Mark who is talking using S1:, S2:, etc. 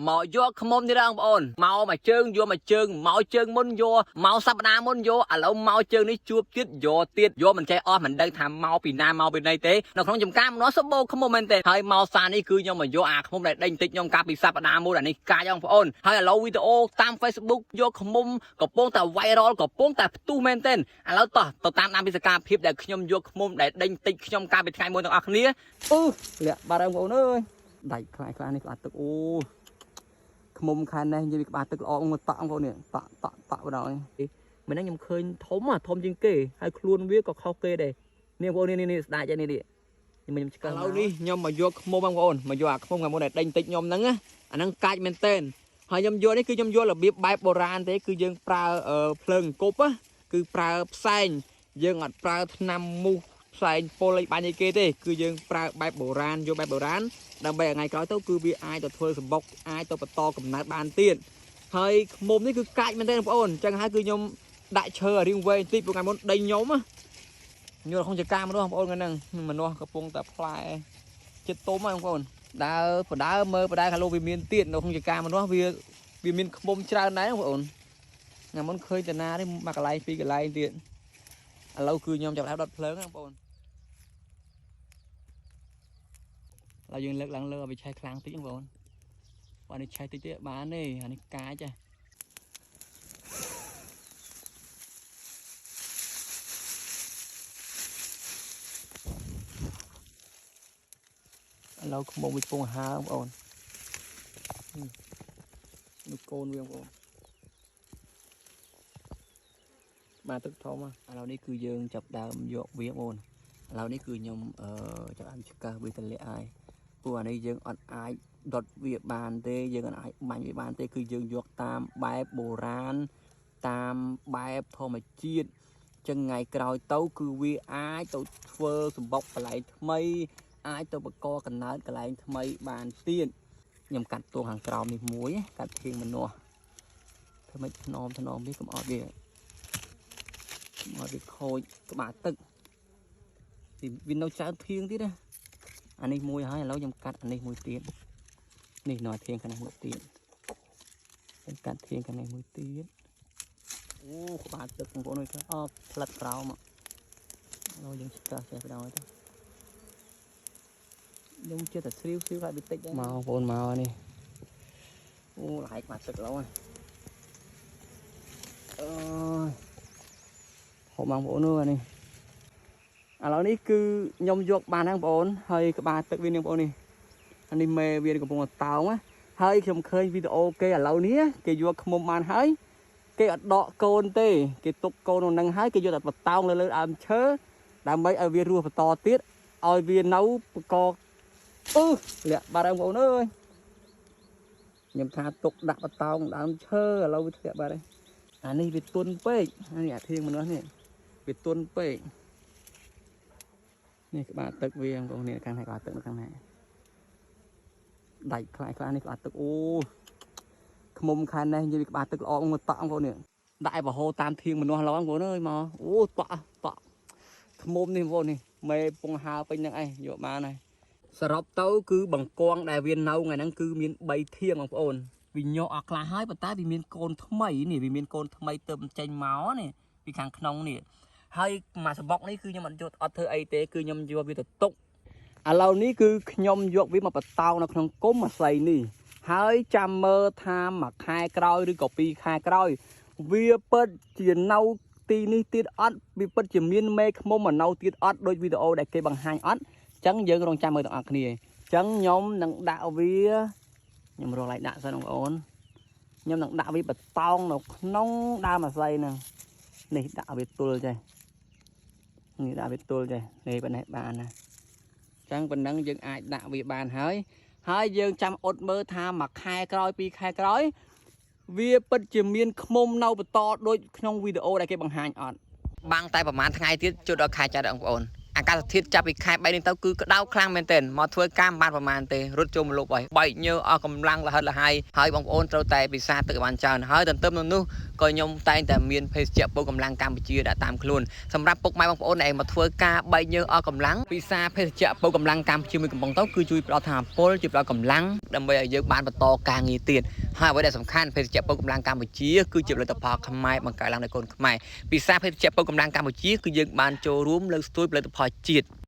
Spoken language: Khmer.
S1: មកយកខ្មុំនេះបងប្អូនមកមួយជើងយកមួយជើងមកជើងមុនយកមកសប្តាហ៍មុនយកឥឡូវមកជើងនេះជួបទៀតយកទៀតយកមិនចេះអស់មិនដឹងថាមកពីណាមកពីណីទេនៅក្នុងចំការម្នោះសម្បូរខ្មុំមែនទេហើយមកសានេះគឺខ្ញុំមកយកអាខ្មុំដែលដេញតិចខ្ញុំកាលពីសប្តាហ៍មុនអានេះកាចបងប្អូនហើយឥឡូវវីដេអូតាម Facebook យកខ្មុំកំពុងតែ viral កំពុងតែផ្ទុះមែនទេឥឡូវតោះទៅតាមដានពីសកម្មភាពដែលខ្ញុំយកខ្មុំដែលដេញតិចខ្ញុំកាលពីថ្ងៃមុនទាំងអស់គ្នាអឺលាក់បាត់ហើយបងប្អូនអើយដាច់ខ្លាយខ្លានេះក្បាលទឹកអូ ខ្មុំខែនេះនិយាយពីក្បាលទឹកល្អមកតក់បងប្អូននេះតក់តក់តក់បណ្ដោយមិនហ្នឹងខ្ញុំឃើញធំធំជាងគេហើយខ្លួនវាក៏ខុសគេដែរនេះបងប្អូននេះនេះស្ដាច់នេះនេះខ្ញុំឆ្កឹះឥឡូវនេះខ្ញុំមកយកខ្មុំបងប្អូនមកយកអាខ្មុំខាងមុនដែលដេញតិចខ្ញុំហ្នឹងអាហ្នឹងកាច់មែនតើហើយខ្ញុំយកនេះគឺខ្ញុំយករបៀបបែបបុរាណទេគឺយើងប្រើភ្លើងគប់គឺប្រើផ្សែងយើងអត់ប្រើថ្នាំមូសផ្សែងពុលអីបាញ់អីគេទេគឺយើងប្រើបែបបុរាណយកបែបបុរាណ ដើម្បីឲ្យថ្ងៃក្រោយទៅគឺវាអាចទៅធ្វើសម្បុកអាចទៅបន្តកំណើតបានទៀតហើយខ្មុំនេះគឺកាច់មែនទេបងប្អូនអញ្ចឹងហើយគឺខ្ញុំដាក់ឈើឲ្យរាងវែងតិចព្រោះថ្ងៃមុនដេញខ្ញុំញល់ក្នុងចការមនុស្សបងប្អូនហ្នឹងមនុស្សកំពុងតែផ្លែចិត្តទុំហ្នឹងបងប្អូនដើរបដើមើលបដើខាងលោកវាមានទៀតនៅក្នុងចការមនុស្សវាវាមានខ្មុំច្រើនដែរបងប្អូនថ្ងៃមុនឃើញតាណានេះមួយកន្លែងពីរកន្លែងទៀតឥឡូវគឺខ្ញុំចាប់ដើមដុតភ្លើងហ្នឹងបងប្អូន ឡើយយើងលើកឡើងលើឲ្យវាឆេះខ្លាំងតិចបងប្អូនបើនេះឆេះតិចទៀតបានទេអានេះកាចហ៎ឥឡូវខ្មុំវាពងហើបងប្អូននេះកូនវាបងប្អូនបាទទឹកធំឥឡូវនេះគឺយើងចាប់ដើមយកវាបងប្អូនឥឡូវនេះគឺខ្ញុំអឺចាប់ដើមឆ្កឹះវាទម្លាក់ហើយ ព្រោះអានេះយើងអត់អាចដុតវាបានទេយើងអត់អាចបាញ់វាបានទេគឺយើងយកតាមបែបបុរាណតាមបែបធម្មជាតិចឹងថ្ងៃក្រោយទៅគឺវាអាចទៅធ្វើសម្បុកកន្លែងថ្មីអាចទៅបកកកណើតកន្លែងថ្មីបានទៀតខ្ញុំកាត់តួខាងក្រោមនេះមួយកាត់ធៀងម្នាស់ធ្វើម៉េចថ្នមថ្នមនេះកុំអត់វាមកវាខូចក្បាលទឹកវានៅច្រើនធៀងទៀតណា អានេះមួយហើយឥឡូវខ្ញុំកាត់អានេះមួយទៀតនេះនៅធៀងខាងនេះមួយទៀតខ្ញុំកាត់ធៀងខាងនេះមួយទៀតអូក្បាលទឹកបងប្អូនអើយអផ្លិតក្រោមឥឡូវយើងឆ្កឹះចេះបដ ாய் ទៅខ្ញុំចិត្តតែស្រាវស្រាវឲ្យវាតិចដែរមកបងប្អូនមកនេះអូឡែកក្បាលទឹកឡូវអើយហូបបងប្អូនអើយនេះ ឥឡូវនេះគឺខ្ញុំយកបានហ្នឹងបងប្អូនហើយក្បាលទឹកវានេះបងប្អូននេះអានេះមេវាកំពុងតែតោងណាហើយខ្ញុំឃើញវីដេអូគេឥឡូវនេះគេយកខ្មុំបានហើយគេអត់ដកកូនទេគេទុកកូននៅនឹងហើយគេយកតែបតោងលើលើដើមឈើដើម្បីឲ្យវារស់បន្តទៀតឲ្យវានៅបកអឺលាក់បាត់ហើយបងប្អូនអើយខ្ញុំថាទុកដាក់បតោងដើមឈើឥឡូវវាធ្លាក់បាត់ហើយអានេះវាទន់ពេកអានេះអាធៀងមនុស្សនេះវាទន់ពេក នេះក្បាលទឹកវាបងប្អូននេះខាងនេះក្បាលទឹកនៅខាងនេះដាច់ខ្លាយខ្លានេះក្បាលទឹកអូខ្មុំខែនេះនិយាយពីក្បាលទឹកល្អមកតក់បងប្អូននេះដាក់ឲ្យបហោតាមធៀងមនុស្សឡងបងប្អូនអើយមកអូតក់តក់ខ្មុំនេះបងប្អូននេះមេពងហើពេញហ្នឹងឯងយកបានហើយសរុបទៅគឺបង្កងដែលវានៅថ្ងៃហ្នឹងគឺមាន3ធៀងបងប្អូនវាញាក់អស់ខ្លះហើយប៉ុន្តែវាមានកូនថ្មីនេះវាមានកូនថ្មីទៅចេញមកនេះពីខាងក្នុងនេះ ហើយមួយសបុកនេះគឺខ្ញុំអត់យកអត់ធ្វើអីទេគឺខ្ញុំយកវាទៅទុកឥឡូវនេះគឺខ្ញុំយកវាមកបតោងនៅក្នុងគុំអាស័យនេះហើយចាំមើលថាមួយខែក្រោយឬក៏ពីរខែក្រោយវាពិតជានៅទីនេះទៀតអត់វាពិតជាមានមេឃុំមកនៅទៀតអត់ដូចវីដេអូដែលគេបង្ហាញអត់អញ្ចឹងយើងរងចាំមើលទាំងអស់គ្នាអញ្ចឹងខ្ញុំនឹងដាក់វាខ្ញុំរកឡៃដាក់សិនបងប្អូនខ្ញុំនឹងដាក់វាបតោងនៅក្នុងដើមអាស័យហ្នឹងនេះដាក់វាទល់ចេះ នេះដាក់វាទល់ចេះនេះប៉ុណ្ណេះបានណាអញ្ចឹងប៉ុណ្ណឹងយើងអាចដាក់វាបានហើយហើយយើងចាំអត់មើលថាមួយខែក្រោយពីរខែក្រោយវាពិតជាមានឃុំនៅបន្តដូចក្នុងវីដេអូដែលគេបង្ហាញអត់បាំងតែប្រហែលថ្ងៃទៀតជួបដល់ខែចាត់បងប្អូន អាកាសធាតុចាប់ពីខែ3នេះទៅគឺក្តៅខ្លាំងមែនទែនមកធ្វើការមិនបានប្រមាណទេរត់ចូលមកលុបហើយបែកញើអស់កម្លាំងលហិតលហើយហើយបងប្អូនត្រូវតែពិសាទឹកឲ្យបានច្រើនហើយទន្ទឹមនឹងនោះក៏ខ្ញុំតែងតែមានភេសជ្ជៈពូកម្លាំងកម្ពុជាដាក់តាមខ្លួនសម្រាប់ពុកម៉ែបងប្អូនដែលមកធ្វើការបែកញើអស់កម្លាំងពិសាភេសជ្ជៈពូកម្លាំងកម្ពុជាមួយកំប៉ុងទៅគឺជួយផ្ដល់ថាមពលជួយផ្ដល់កម្លាំងដើម្បីឲ្យយើងបានបន្តការងារទៀតហើយអ្វីដែលសំខាន់ភេសជ្ជៈពូកម្លាំងកម្ពុជាគឺជាផលិតផលខ្មែរបង្កើតឡើងដោយកូនខ្មែរពិសាភេសជ្ជៈពូកម្លាំងកម្ពុជាគឺយើងបានចូលរួមលើកស្ទួយផលិតផលជាតិ។